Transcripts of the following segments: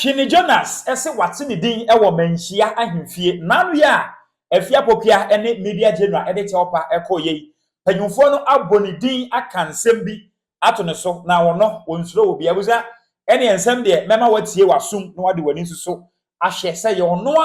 Twene Jonas se wate ne din wɔ Manhyia ahemfie nnaano yi a Afie Apokua ne Media General de kyɛwpa kɔeɛ yi. Mpanyimfoɔ no abɔ ne din aka nsɛm bi ato ne so na ɔno ɔnsuro obiara. Abusua, ɛneɛ nsɛm deɛ mɛma woatie w'asom na wode w'ani nso so ahwɛ sɛ yɛ ɔno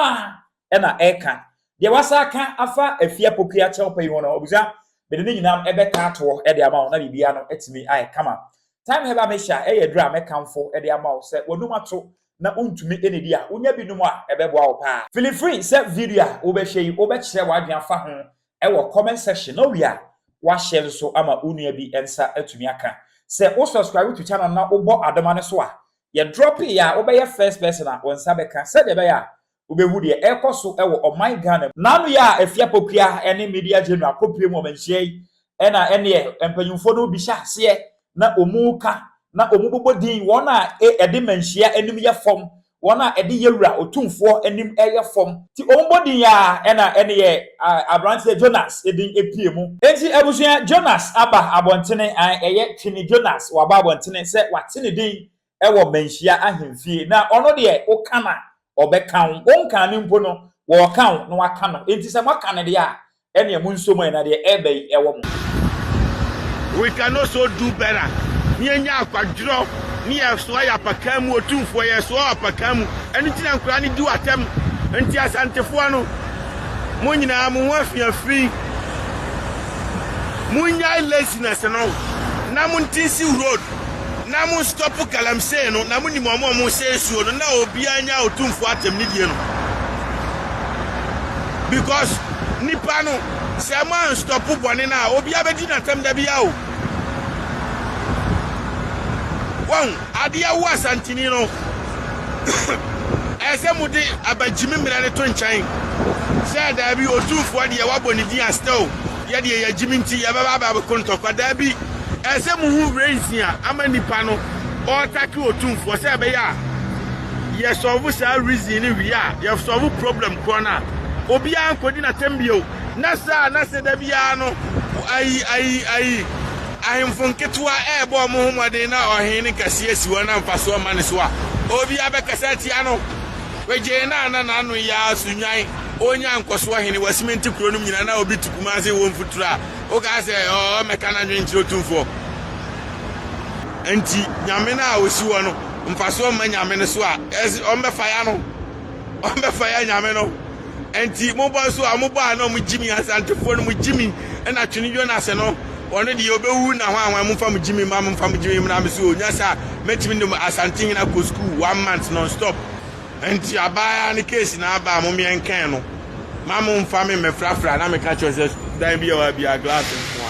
a na ɛreka. Deɛ wasa aka afa Afie Apokua kyɛwpa yi ho no, abusua, mede ne nyinaa bɛka atoɔ de ama wo na biribiara no atumi ayɛ kama. Thyme Herbal Mixture yɛ aduru a mɛkamfo de ama wo sɛ w'anum ato na wontumi nnidi a, wonya bi nom a, ɛbɛboa wo paa. Feel free sɛ video a wobɛhwɛ yi wobɛkyerɛ w'adwene afa ho wɔ comment section na wowie a, woahyɛ nso ama wo nua bi nsa atumi aka. Sɛ wo subscribe to channel no na wobɔ adoma no so a, yɛ drop yɛ a wobɛyɛ first person a wo nsa bɛka sɛdeɛ ɛbɛyɛ a Wobɛhu deɛ ɛrekɔ so wɔ ɔman Ghana mu. N'ano yɛ a Afia Pokuah ne Media General kɔpue mu ɔmanhyia yi na ɛneɛ mpanyinfoɔ no bi hyɛ aseɛ na wɔn ka na wɔn bobɔ din wɔn a ɛde manhyia anim yɛ fam, wɔn a ɛde yɛwura otumfoɔ anim yɛ fam. Nti wɔn bɔ din a ɛna ɛneɛ abranteɛ Jonas din pue mu. Enti abusua Jonas aba abɔntene, ɛyɛ Twene Jonas waba abɔntene sɛ wate ne din wɔ Manhyia ahemfie, na ɔno deɛ woka no a, ɔbɛka wo. Wonkaa no mpo no, wɔreka wo na waka no. Enti sɛ moaka no deɛ a, ɛnneɛ monsɔ mu ɛ, na deɛ ɛreba yi wɔ mo. We can also do better ne yɛnya akwadworɔ ne yɛsoa yɛ apakan mu otumfoɔ yɛsoa wɔ apakan mu ɛno nti na nkoraa no di w'atɛm nti asantefoɔ no mo nyinaa mo ho afiafi monnyae laziness no na monte nsi road Na mo stop galamsey no na mo nim ɔmo a ɔmo sɛ nsuo no na obiara nya otumfoɔ atɛm ne die no because nipa no sɛ mo an stop bɔne no a obiara bɛdi n'atɛm da bia o wɔn adeɛ wo asantini no ɛsɛ mo de abagyimi mmerɛ no to nkyɛn sɛ daabi otumfoɔ deɛ wabɔ ne din a still Yɛ deɛ yɛagyimi nti yɛbɛba aba abɛko ntɔkwa. Daabi, ɛsɛ sɛ muhu reason a ama nipa no ɔretake otumfoɔ sɛ ɛbɛyɛ a yɛ solve saa reason no wie a, yɛ solve problem korɔ no a, obiara nkɔdi n'atɛm bio. Na saa na sɛ da biara no ayi ayi ayi ahemfo nketewa ɛrebɔ wɔn ho mmɔden na ɔhene no kɛseɛ si hɔ na mfasoɔ mma ne so a, obiara bɛkasa atia no. Wegyee no a na n'ano yɛ ara so nwan. Ɔnya nkɔsoɔ hene wɔ simenti kuro nom nyinaa na obi te Kumase wɔ mfuturo a wokaa sɛ ɔmmɛka n'adwene nkyerɛ otumfoɔ. Nti Nyame no a ɔsi hɔ no mfasoɔ mma Nyame no so a ɔmmɛfa ya no ɔmmɛfa ya Nyame no. Nti mobɔ nso a mobɔ a na ɔmo gyimi Asantefoɔ no mo gyimi ɛna Twene Jonas no ɔno deɛ ɔbɛwu na hwan hwan momfa mo gyimi ma momfa mo gyimi mmra me so o nya saa mɛtumi de Asante hene akɔ school one month non stop. Nti abaayaa no case no aba a momeɛ nkɛn no ma mo nfa me mmɛfrafra na meka kyerɛ sɛ dan bi a ɛwɔ ha biara glass nko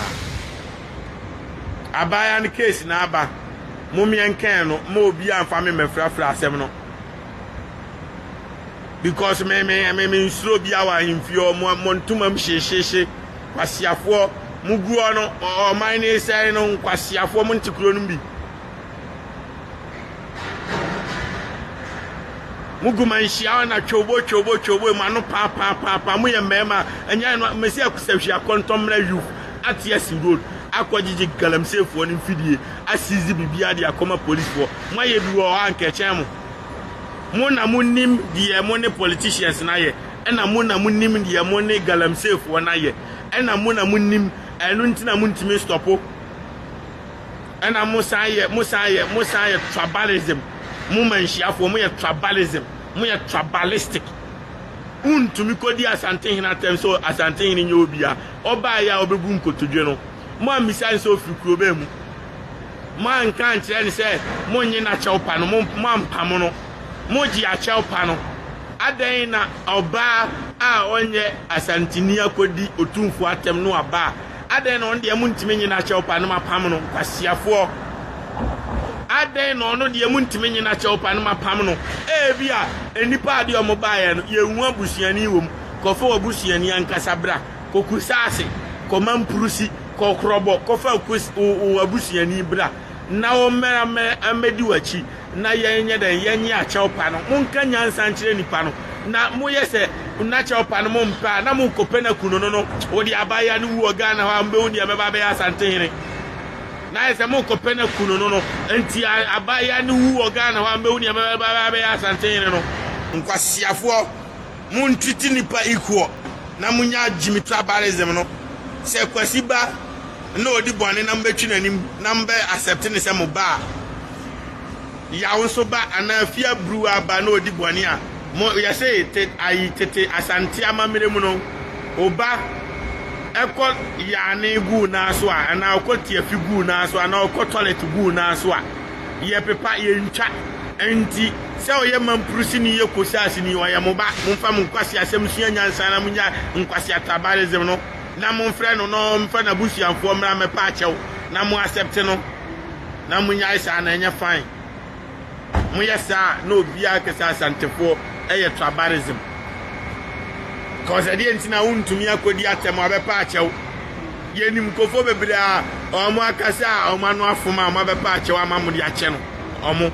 a. Abaayaa no case no aba momeɛ nkɛn no ma obiara nfa me mmɛfrafra asɛm no because me me me me nsuro biara wɔ ahemfie hɔ mo mo ntoma mu hyehyehye kwasiafoɔ mo gu hɔ no ɔman no sɛe no nkwasiafoɔ mo nte kuro no bi. Mo gu ma nhyia hɔ na twowbo twowbo twowbo mo ano paapaapaa mo yɛ mmarima ɛnyɛ no mesi akusahwi akɔntɔmmra youth ate asi road akɔ gyegye galamseyfoɔ no mfidie asizi biribiara de akɔma policefoɔ mo ayɛ bi wɔ hɔ a nkɛkyɛn mo mo na mo nim deɛ mo ne politicians no ayɛ ɛna mo na mo nim deɛ mo ne galamseyfoɔ no ayɛ ɛna mo na mo nim ɛno nti na mo ntumi stɔpo. Ɛna mo san yɛ mo san yɛ mo san yɛ tribalism mo manhyiafoɔ mo yɛ tribalism mo yɛ tribalistic wontumi kɔdi asantehene atɛm sɛ asantehene nyɛ obia ɔbaeɛ a ɔbɛbu nkotodwe no mo ammisa no sɛ ɔfiri kuro bɛn mu mo anka ankyerɛ no sɛ monnye n'akyɛw pa no mo ampamo no mogye akyɛw pa no adɛn na ɔbaa a ɔnyɛ asanteni akɔdi otumfoɔ atɛm no aba a Adɛn na ɔno deɛ montumi nye n'akyɛw pa no mapam no? Nkwasiafoɔ. Adɛn na ɔno deɛ montumi nye n'akyɛw pa no mapam no? Ebia nnipa a deɛ ɔmo baeɛ no, yɛnhu abusuani wɔ mu. Kɔfa w'abusuani ankasa bra. Kɔ Kusaase, kɔ Mampurusi, kɔ Krɔbɔ, kɔfa wo abusuani bra na ɔmmra mmɛdi w'akyi. Na yɛn nyɛ dɛn? Yɛnnye akyɛwpa no. Monka nyansa nkyerɛ nnipa no, na moyɛ sɛ n'akyɛwpa no mompɛ a, na mokɔpɛ no aku no no no. Wode abaayewa no wu wɔ Ghana hɔ a, mobɛhu deɛ mɛba abɛyɛ Asantehene. Na ayɛ sɛ mokɔpɛ no aku no no no nti abaayewa no wu wɔ Ghana hɔ a mbɛhu nea mɛba abɛyɛ Asantehene no. Nkwaseafoɔ, montriti nnipa equal na monya gyimi tribalism no. Sɛ Kwasi ba na ɔdi bɔne na mobɛtwi n'anim na mobɛ accept no sɛ mo ba a, Yaw nso ba anaa fie aburuwa ba na ɔdi bɔne a, mo, yɛse te, ayi, tete Asante amammerɛ mu no, wo ba kɔ yaane gu wo nan so a, anaa ɔkɔ tiafi gu wo nan so, anaa ɔkɔ toilet gu wo nan so a, yɛpepa, yɛntwa. Enti, sɛ ɔyɛ mampurusini, yɛ kosaasini, ɔyɛ mo ba. Momfa mo nkwaseasɛm nsua nyansa na monnya nkwasea tribalism no, na momfrɛ no na ɔmfa n'abusuafoɔ mmra mmɛpa akyɛw na mo accept no. Na monyae saa na ɛnyɛ fine. Moyɛ saa a na obiara kɛ sɛ Asantefoɔ yɛ tribalism. Cause ɛdeɛ nti na wontumi akɔdi atɛm abɛpa akyɛw. Yɛnim nkurɔfoɔ bebree a wɔn akasa a wɔn ano afom a wɔn abɛpa akyɛw ama mo de akyɛ no wɔn.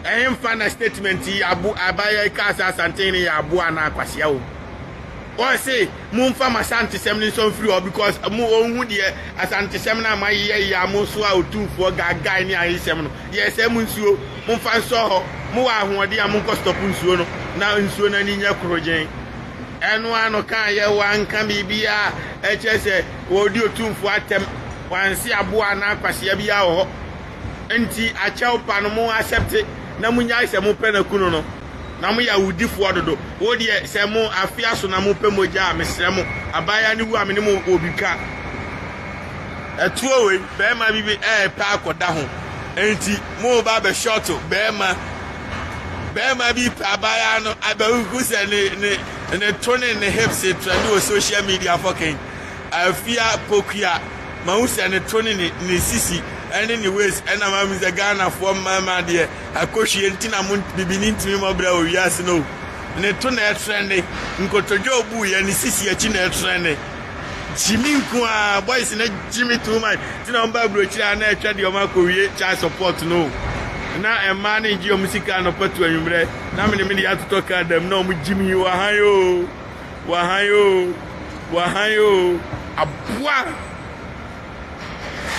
Ɛhemfa na statement yi abo abayɛ kaa sɛ Asantehene yɛ aboa anaa kwasea wɔ mu. Ɔse momfa mo asantesɛm no nsɔ mfiri hɔ because mo ɔnhu deɛ asantesɛm no a moayeyɛ yɛ a mo so a otumfoɔ gaagae ne ayesɛm no yɛ sɛ mo nsuo momfa nsɔ hɔ mowɔ ahoɔden a monkɔ stop nsuo no na nsuo no ani nyɛ korogyen ɛno ano kaa yɛ wanka biribiara ɛkyerɛ sɛ wɔdi otumfoɔ atɛm wanse aboa anaa kwasea biara wɔ hɔ nti akyɛw pa no mo accept na monyae sɛ mopɛ no akunu no. Na mo yɛ awudifoɔ dodo. Wo deɛ sɛ mo afe aso na mo pɛ mogya a mesrɛ mo abaayaa no wu a me ne mo wɔ bi ka. Ɛtoɔ wei bɛɛma bi bi ɛɛpɛ akɔda ho nti mo ba bɛ short bɛɛma bɛɛma bi pɛ abaayaa no abɛhuhu sɛ ne ne ne to ne ne hips trend wɔ social media fɔkɛn afia pokua mahu sɛ ne to ne ne ne sisi ɛne ne waist ɛna mahu sɛ Ghanafoɔ mmarima deɛ Akohwie nti na mo bibini ntumi mmɔ bra wɔ wiase no o. Ne to na ɛtrɛnde, nkotodwe a obu yɛ ne sisi akyi na ɛtrɛnde. Gyimi nko ara, boys no gyimi too much. Nti na wɔn ba aburokyire a na ɛtwa deɛ wɔn akɔwie child support no o. Na mmaa no ngye wɔn sika anɔpa tu anwummerɛ. Na mene me deɛ atotɔ kaa dam na wɔn gyimi wahan o, wahan o, wahan o. Aboa!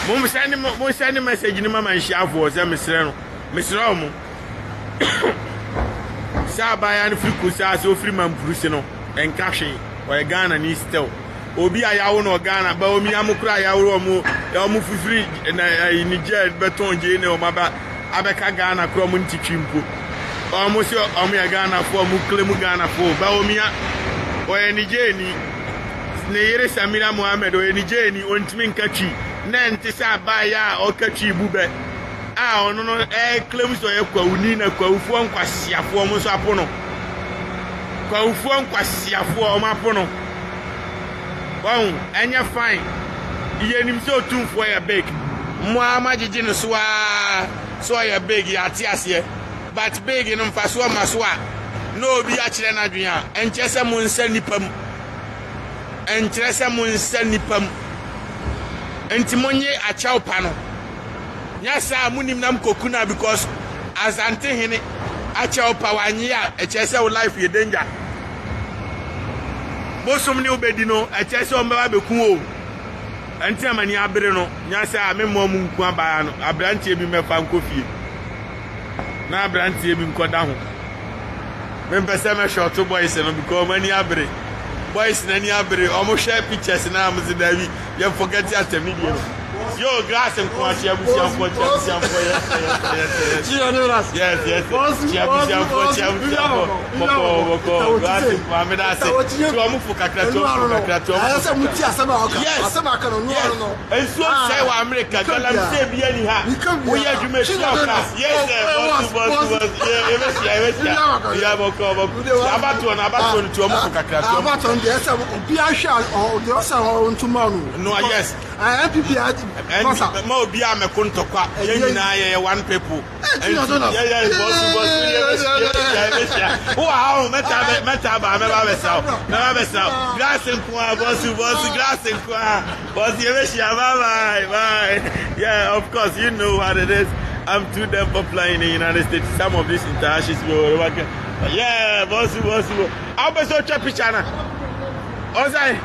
Mo send message no ma manhyiafoɔ sɛ mesrɛ no mesrɛ wɔn sɛ abaayewa no firi kusaa sɛ ofiri mampuruse no ɛnka hwee ɔyɛ Ghana ni still obi a yawo no Ghana ba omi amo kora yawo wɔn wɔn fifiri na ɛyi Niger bɛtɔn gye ne wɔn aba abɛka Ghana kora wɔn nti twi mpo wɔn sɛ wɔn yɛ Ghanafoɔ wɔn claim Ghanafoɔ ba omi a ɔyɛ Niger ni. Ne yere Samira Mohammed, ɔyɛ Nigerni, ɔntumi nka Twi, na ɛnte sɛ abaayewa a ɔka Twi bu bɛ a ɔno no ɛreklaim sɛ ɔyɛ Kwawuni na Kwawufoɔ nkwaseafoɔ wɔn nso apo no. Kwawufoɔ nkwaseafoɔ wɔn apo no. Wɔn ɛnyɛ fine. Yɛnim sɛ otumfoɔ yɛ big. Mo ara moagyegye no so ara sɛ ɔyɛ big, yɛate aseɛ. But big no mfasoɔ mma so a na obi akyerɛ n'adwene a, ɛnkyerɛ sɛ monsa nnipa mu. Ɛnkyerɛ sɛ monsa nnipa mu. Nti monye akyɛw pa no. Nyɛ saa a monim na mokɔku no a because Asante hene akyɛw pa wanye a ɛkyerɛ sɛ wo life yɛ danger. Bosom ne wobɛdi no ɛkyerɛ sɛ ɔmbɛba bɛku wo. Ɛnti na m'ani abere no. Nyɛ saa a memmɔ mo nku abaa no. Aberanteɛ bi mmɛfa nkɔ fie. Na aberanteɛ bi nkɔda ho. Mempɛ sɛ mɛ short boys no because ɔmo ani abere. Boys no ani abere. Ɔmo hwɛ pictures na ɔmo se daabi yɛn forget asɛm ne die no. Yo glass nko akyɛ abusuafoɔ kyɛ abusuafoɔ yes yes yes yes yes yes kyɛ abusuafoɔ kyɛ abusuafoɔ bɔkɔɔ bɔkɔɔ glass nko ame da ase tu ɔmo fo kakra tu ɔmo fo kakra tu ɔmo fo kakra yes yes. Nsuo nsɛe wɔ Amerika, galamsey bia ni ha. Woyɛ adwuma etua wo ka. Yes sir, bɔsu bɔsu bɔsu. Yɛbɛhyia yɛbɛhyia. Yɛ bɔkɔ bɔkɔ. Abatoɔ no abatoɔ no tu ɔmo fo kakra tu ɔmo fo. Abatoɔ no deɛ ɛsɛ obi ahwɛ a deɛ ɔsɛ ɔntoma no. No yes. NPP masa. Ma obi a mɛko ntɔkwa. Yɛn nyinaa yɛyɛ one people. Yɛyɛ bɔsu bɔsu yɛbɛhyia yɛbɛhyia. Wowɔ ha o mɛta mɛta ba mɛba bɛsra wo mɛba bɛsra wo. Glass nko a bɔsu bɔsu glass nko a. Boss, yɛbɛhyia. Bye bye bye. Yeah, of course, you know what it is. I'm too damn popular in the United States. Some of these interactions will work. Yeah, boss, boss. I'll be so picture now. Ɔsɛ.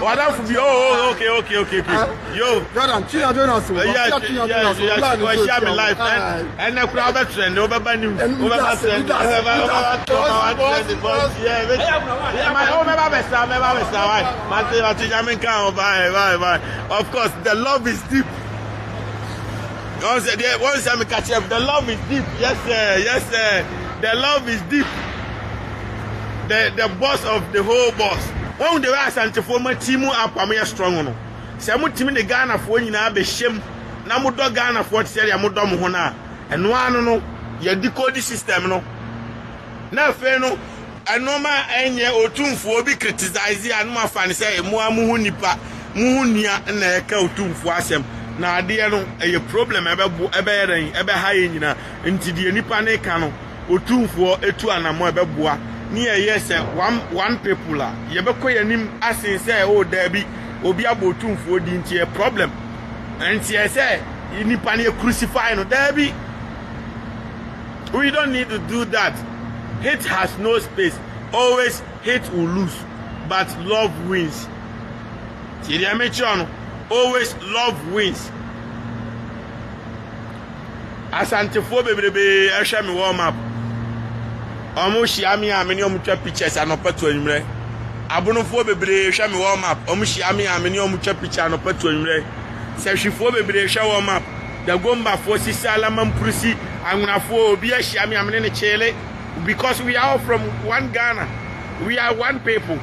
Wadamfo bi, oh, oh, okay, okay, okay, okay. Yo. Jordan, Tina Jonas. Yeah, yeah, yeah. Wahyia me life. Ɛnɛ koraa wobɛ trend, wobɛba news, wobɛba trend, wobɛba wobɛba trend, boss. Yeah, yeah, my oh, mɛba bɛsa, mɛba bɛsa. Why? Mate, mate, nyame nka ho. Bye, bye, bye. Of course, the love is deep. Wɔn sɛ deɛ wɔn sɛ meka kyerɛ the love is deep. Yes sir, yes sir. The love is deep. The the boss of the whole boss. Wɔn de wɛ asantefoɔ ma ti mu up a mo yɛ strong no. Sɛ mo tumi de Ghanafoɔ nyinaa bɛhyɛ mu na mo dɔ Ghanafoɔ te sɛ deɛ mo dɔ mo ho no a, ɛno ara no no yɛ decode system no. Na afei no Nnoɔma a ɛnyɛ otumfoɔ bi criticize a na moafa no sɛ mo ara mo ho nipa, mo ho nua na ɛka otumfoɔ asɛm. Na adeɛ no ɛyɛ problem a ɛbɛbo ɛbɛyɛ dɛn ɛbɛha yɛn nyinaa. Nti deɛ nipa no reka no otumfoɔ ɛtu anamɔ a ɛbɛboa ne yɛyɛ sɛ one one people a yɛbɛkɔ yɛn anim asen sɛ oh daabi obi abɔ otumfoɔ din nti ɛyɛ problem nti ɛyɛ sɛ nipa no yɛ crucify no daabi. We don't need to do that. Hate has no space. Always hate will lose, but love wins. Ti deɛ mekyerɛ no, always love wins. Asantefoɔ bebrebe ɛhwɛ me warm up. Ɔmo hyia me a me ne ɔmo twa pictures anɔpa to anwummerɛ. Abonofoɔ bebree hwɛ me warm up. Ɔmo hyia me a me ne ɔmo twa picture anɔpa to anwummerɛ. Sɛhwifoɔ bebree hwɛ warm up. Dagombafoɔ, Sisala, Mamprusi, Anwonafoɔ, obi ahyia me a me ne no kyeele because we are all from one Ghana, we are one people.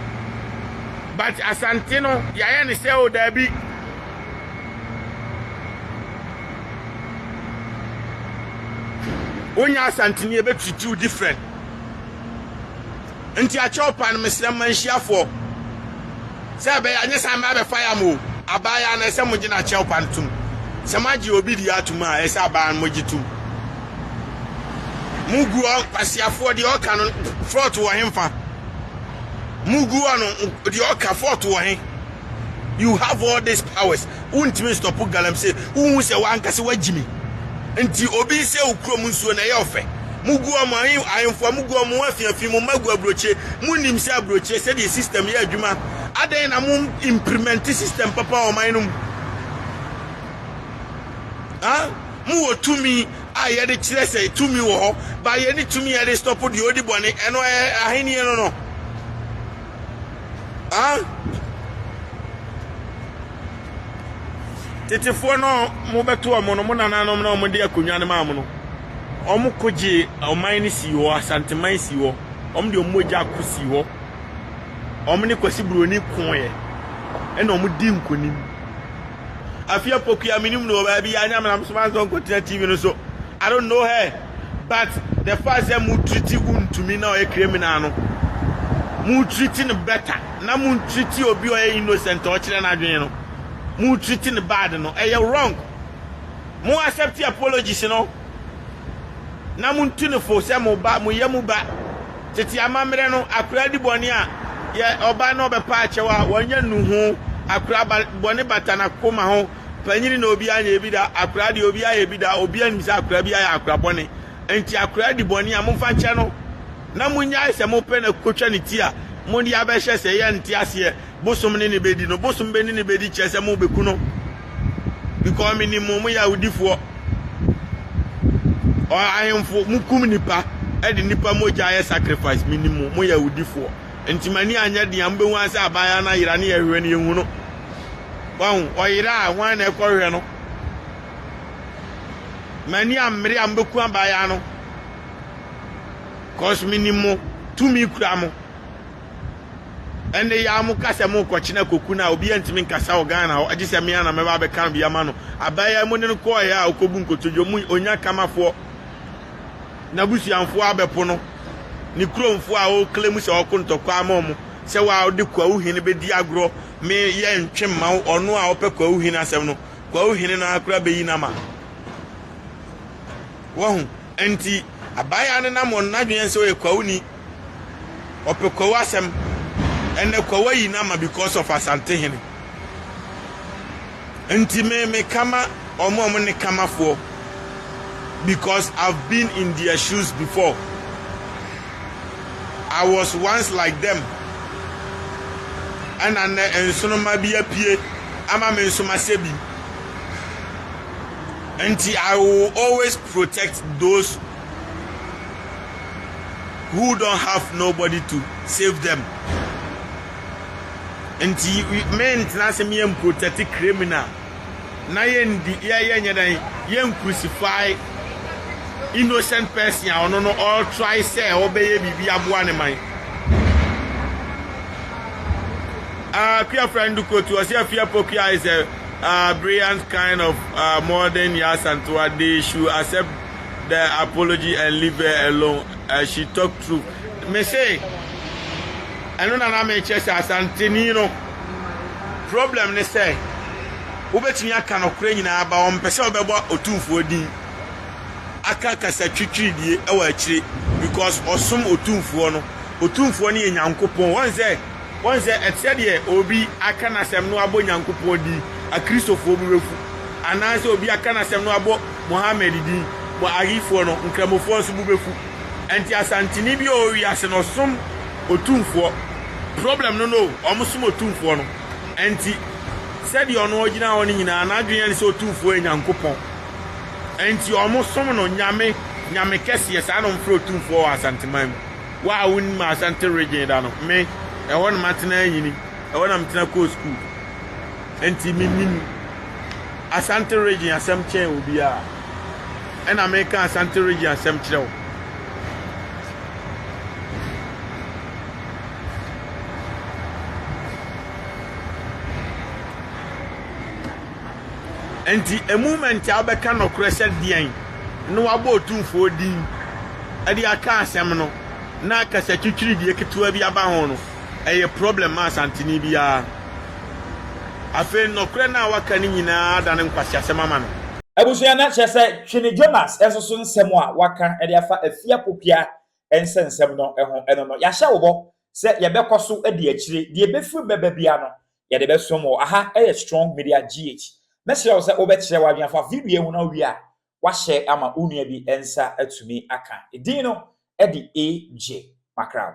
But Asante no, yɛayɛ ne sɛ o daabi. Wonya Asanteni ɛbɛtriti wo different. Nti akyɛw pa no mesrɛ manhyiafoɔ sɛ ɛbɛyɛ anyɛ saa mmaa bɛfa yam o abaayaa no ɛsɛ mogye no akyɛw pa no tom sɛ moagye obi deɛ atom a ɛsɛ abaayaa no mogye tom mugu hɔ nkwasiafoɔ deɛ ɔka no frɔt wɔ he mfa mugu hɔ no deɛ ɔka frɔt wɔ he you have all these powers Wontumi nstɔpo galamsey. Wonhu sɛ w'ankasa w'agyi me. Nti obi nsɛ wo kurom nsuo na ɛyɛ ɔfɛ. Mo gu ɔmo ahe ahemfo a mo gu ɔmo ho afiafi mo mma gu aburokyire. Mo nim sɛ aburokyire sɛdeɛ system yɛ adwuma. Adɛn na mo implementi system papa wɔ ɔman no mu? Ha? Mo wɔ tumi a yɛde kyerɛ sɛ tumi wɔ hɔ, ba yɛne tumi a yɛde stɔpo deɛ ɔdi bɔne, ɛno ɛyɛ ahennie no no. Ah? Tetefoɔ no mobɛto wɔn no, mo nananom na wɔde akonnwa no maa mo no, wɔn ko gyee ɔman no sii hɔ, Asanteman sii hɔ, wɔn de wɔn mogya ko sii hɔ, wɔn ne Kwasi Buroni koeɛ, ɛna wɔn di nkonim. Afia Pokuya menim no wɔ baabi a nyame nam soma nsɔ nkɔtena TV no so. I don't know her. But the fact sɛ mo treat wontumi na ɔyɛ criminal no, mo treat no better na mo treat obi ɔyɛ innocent a ɔkyerɛ n'adwene no, mo treat no bad no, ɛyɛ wrong. Mo accept apologies no na mo ntu no fo sɛ mo ba, mo yɛ mo ba. Tete amammerɛ no, akora di bɔne a, yɛ ɔba na ɔbɛpa akyɛw a, wɔnyɛ nnuho. Akora ba, bɔne bata n'akoma ho. Panyini na obi anyɛ bi da, akora deɛ obi ayɛ bi da, obi anim sɛ akora bi ayɛ akora bɔne. Enti akora di bɔne a, momfa nkyɛ no, na monnyae sɛ mopɛ no kotwa ne ti a, mode abɛhyɛ sɛ yɛnte aseɛ, bosom ne no bɛdi no, bosom bɛne no bɛdi kyerɛ sɛ mobɛku no. Because menim mo, moyɛ awudifoɔ. Ahemfo, mokum nipa, ɛde nipa mogya ayɛ sacrifice, menim mo, moyɛ awudifoɔ. Nti m'ani anyɛ den a, mobɛhu ara sɛ abaayewa no ayera ne yɛhwehwɛ no yɛnhu no. Wahu, ɔyera a, hwan na ɛkɔhwehwɛ no? M'ani ammere a mobɛku abaayewa no. Cause menim mo, tumi kura mo. Ɛnde yi ara mo ka sɛ mo rekɔkyena koku no a obiara ntumi nkasa wɔ Ghana hɔ gye sɛ me ara na mɛba abɛka bi ama no. Abaayewa yi mo ne no kɔɔeɛ a ɔkɔbu nkotodwe mo onya kamafoɔ n'abusuamfoɔ abɛpo no ne kuromfoɔ a ɔreklemu sɛ ɔko ntɔkwa ama ɔmo sɛ wa ɔde kwawu hene bɛdi agorɔ me yɛ ntwe mma wo ɔno a ɔpɛ kwawu hene asɛm no kwawu hene no ara koraa bɛyi no ama. Wahu? Enti, abaayewa no nam wɔn n'adwene sɛ ɔyɛ kwawuni. Ɔpɛ kwawu asɛm. Ɛnɛ kwawu ayi no ama because of Asantehene. Nti me me kama wɔn a wɔn ne kamafoɔ because I've been in their shoes before. I was once like them. Ɛna nnɛ nsonoma bi apue ama me nso mahyɛ bi. Nti I will always protect those who don't have nobody to save them. Nti me ntena ase me yɛn protect criminal na yɛn di yɛ yɛ nyɛ dɛn yɛn crucify innocent person a ɔno no ɔretry sɛ ɔbɛyɛ biribi aboa ne man. Kuya friend Kotu, ɔsɛ Afia Pokuya is a brilliant kind of modern Yasantua. They should accept the apology and leave her alone. She talk truth. Mese, ɛno na na mekyerɛ sɛ Asanteni no problem ne sɛ wobɛtumi aka nokorɛ nyinaa ba wɔmpɛ sɛ wɔbɛbɔ Otumfoɔ din aka kasa twitwiridie wɔ akyire because ɔsom Otumfoɔ no. Otumfoɔ no yɛ Nyankopɔn. Wɔn sɛ Wɔn sɛ ɛte sɛ deɛ obi aka n'asɛm no abɔ Nyankopɔn din, Akristofoɔ bo bɛfu. Anaasɛ obi aka n'asɛm no abɔ Mohammed din, mo Ahifoɔ no, Nkramofoɔ nso bo bɛfu. Ɛnti Asanteni bi a ɔwɔ wiase no ɔsom Otumfoɔ. Problem no no, wɔn som Otumfoɔ no. Ɛnti sɛdeɛ ɔno ɔgyina hɔ no nyinaa n'adwene ne sɛ Otumfoɔ yɛ Nyankopɔn. Ɛnti wɔn som no Nyame, Nyame kɛseɛ, saa na wɔn frɛ Otumfoɔ wɔ Asanteman mu. Wo a wonnim Asante region da no, me, ɛhɔ na matena anyini, ɛhɔ na metena kɔɔ sukuu. Enti menim Asante region asɛm kyɛn obiara. Ɛna meka Asante region asɛm kyerɛ wo. Enti a moment a wobɛka nɔkorɛ sɛ deɛn na wabɔ Otumfoɔ din de aka asɛm no na kasatwitwiridie ketewa bi aba ho no, ɛyɛ problem ma Asanteni biara. Afei nɔkorɛ no a waka no nyinaa adane nkwaseasɛm ama no. Abusua na kyerɛ sɛ Twene Jonas nso so nsɛm a waka de afa Afia Pokuaa nsɛnsɛm no ho no no, yɛahyɛ wo bɔ sɛ yɛbɛkɔ so adi akyire, deɛ ɛbɛfiri mu bɛba biara no, yɛde bɛsom wo. Aha yɛ Strong Media GH. Mɛsrɛ wo sɛ wobɛkyerɛ w'adwene afa video yi ho na wowie a, wahyɛ ama wo nua bi nsa atumi aka. Edin no de AJ Macraw.